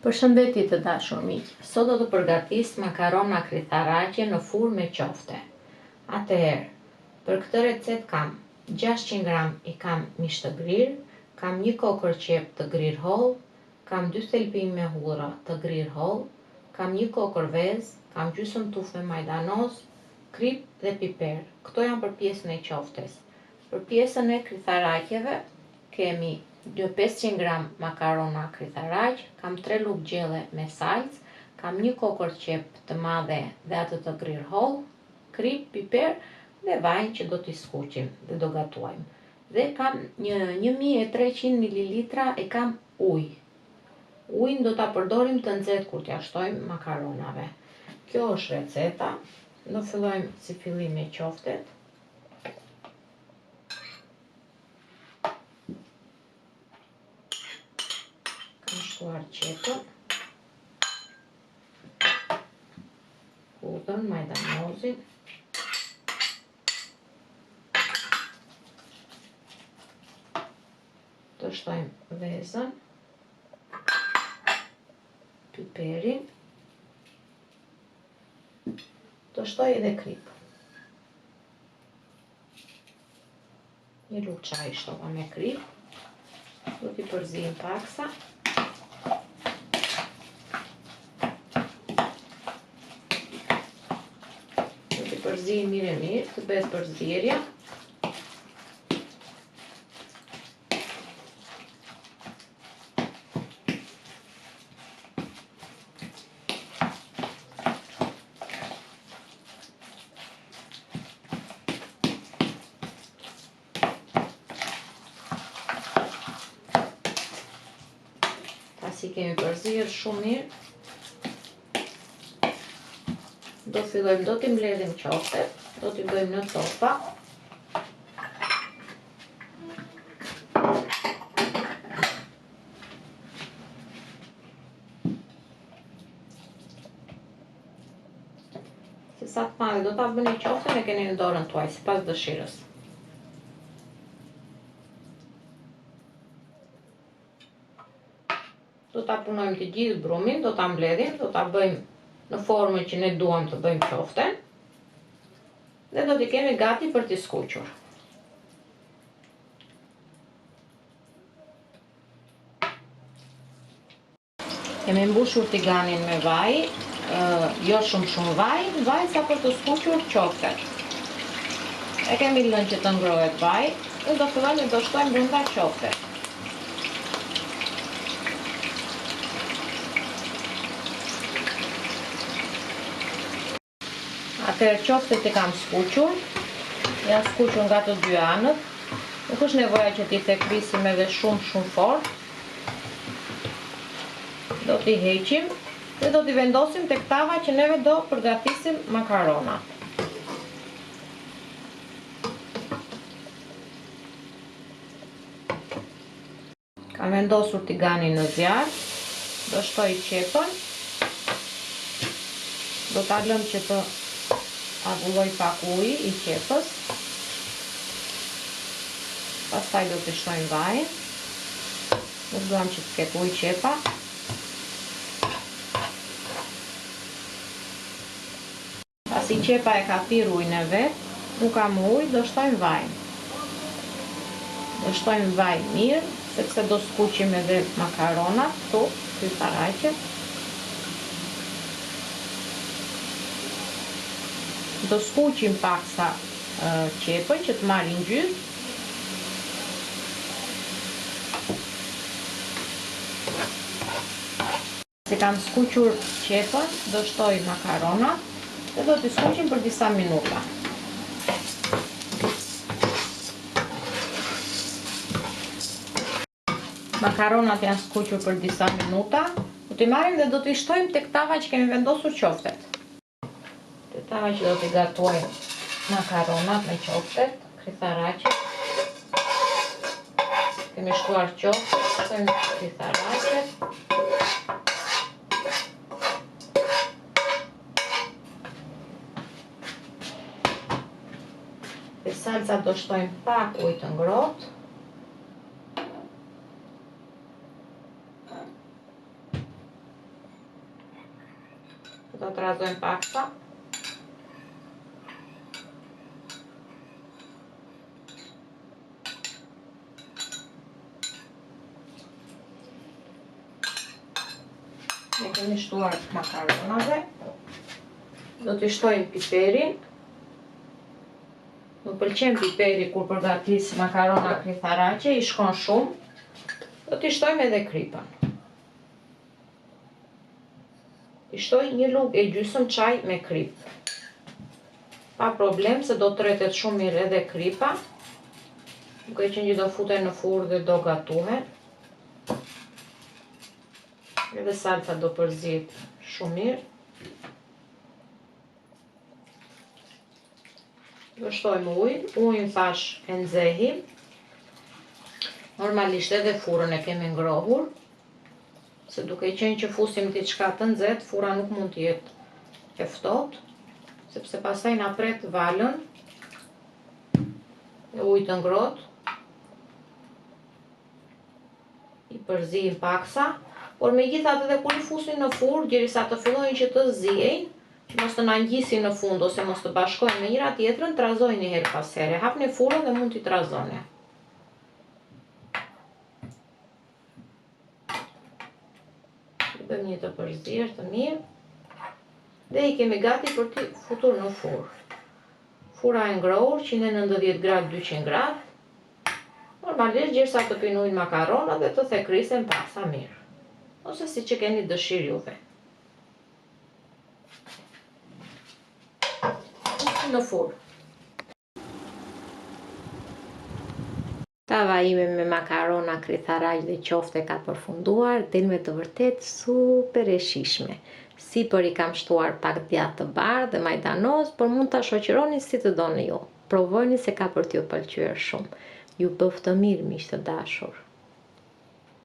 Përshëndetje të dashur miq. Sot do të përgatis makarona kritharaqe në furrë me qofte. Atëherë, për këtë recetë kam 600 gram i kam mish të grirë, kam një kokërr qepë të grirë hollë, kam dy thelpinj me hudhra të grirë hollë, kam një kokërr vezë, kam gjysëm tufë me majdanoz, kripë dhe piper. Këto janë për pjesën e qoftes. Për pjesën e kritharaqeve kemi 500 gram makarona kritharaq, kam 3 lugë gjelle me salcë, kam një kokërr qepë të madhe dhe atë të grirë hollë, kripë, piper dhe vajin që do t'i skuqim dhe do gatuajmë. Dhe kam një 1300 mililitra e kam ujë. Ujin do ta përdorim të nxehtë kur t'ja shtojmë makaronave. Kjo është receta. Do fillojmë si fillim me qoftet. Kam shtuar qepën, hudhrën, majdanozin, të shtojmë vezën, piperin, të shtoj edhe kripë. Një lugë çaji shtova me kripë. Do t'i përziejmë paksa. Do t'i përziejmë mirë e mirë, të bëhet përzierja. Pasi kemi përzier shumë mirë, do fillojmë, do t'i mbledhim qoftet, do t'i bëjmë në copa. Se sa të madhe do ta bëni qoften e keni në dorën tuaj, sipas dëshirës. Do ta punojmë të gjithë brumin, do ta mbledhim, do ta bëjmë në formën që ne duam të bëjmë qoften. Dhe do t'i kemi gati për t'i skuqur. Kemi mbushur tiganin me vaj, jo shumë shumë vaj, vaj sa për të skuqur qoftet. E kemi lënë që të ngrohet vaj dhe do fillojmë do shtojmë brenda qoftet. Atëherë qoftet i kam skuqur, janë skuqur nga të dy anët. Nuk është nevoja që t'i thekrisim edhe shumë shumë fort. Do t'i heqim dhe do t'i vendosim tek tava që neve do përgatisim makaronat. Kam vendosur tiganin në zjarr, do shtoj qepën, do ta lëmë që të avullojë pak uji i qepës, pastaj do t'i shtojmë vajin, nuk duam që të ketë ujë qepa. Pasi qepa e ka pirë ujin e vet, nuk ka më ujë, do shtojmë vajin. Do shtojmë vaj mirë, sepse do skuqim edhe makaronat këtu, kritharaqet. Do skuqim paksa qepën që të marrë ngjyrë. Se kam skuqur qepën, do shtoj makaronat dhe do t'i skuqim për disa minuta. Makaronat janë skuqur për disa minuta. Do t'i marrim dhe do t'i shtojmë tek tava që kemi vendosur qoftet. Te tava që do t'i gatuajmë makaronat me qoftet, kritharaqet. Kemi shtuar qoftet, shtojmë kritharaqet. Te salca do shtojmë pak ujë të ngrohtë. Do ta trazojmë paksa. Ne kemi shtuar makaronave. Do t'i shtojmë piperin. Më pëlqen piperi kur përgatis makarona kritharaqe, i shkon shumë. Do t'i shtojmë edhe kripën. I shtoj një lugë e gjysëm çaj me kripë. Pa problem se do tretet shumë mirë edhe kripa. Duke qenë që do futen në furrë dhe do gatuhen. Edhe salca do përzihet shumë mirë. Do shtojmë ujin, ujin thash e nxehim. Normalisht edhe furrën e kemi ngrohur, se duke qenë që fusim diçka të nxehtë, furra nuk mund të jetë e ftohtë, sepse pastaj na pret valën e ujit të ngrohtë. I përziejmë paksa, por megjithatë edhe kur i fusni në furrë, gjerisa të fillojnë që të ziejnë, që mos të na ngjisin në fund ose mos të bashkohen me njëra tjetrën, trazojini herë pas here. Hapni furrën dhe mund t'i trazoni. I bëjmë një të përzier të mirë dhe i kemi gati për t'i futur në furrë. Furra e ngrohur 190 gradë 200 gradë, Normalisht gjersa të pinë ujin makaronat dhe të thekrisen paksa mirë. Ose siç e keni dëshirë juve. Në furrë. Tava ime me makarona kritharaq dhe qofte ka përfunduar, del me të vërtetë super e shijshme. Sipër i kam shtuar pak djathë të bardhë dhe majdanoz, por mund ta shoqëroni si të doni ju. Provojeni se ka për t'ju pëlqyer shumë. Ju bëftë mirë miq të dashur.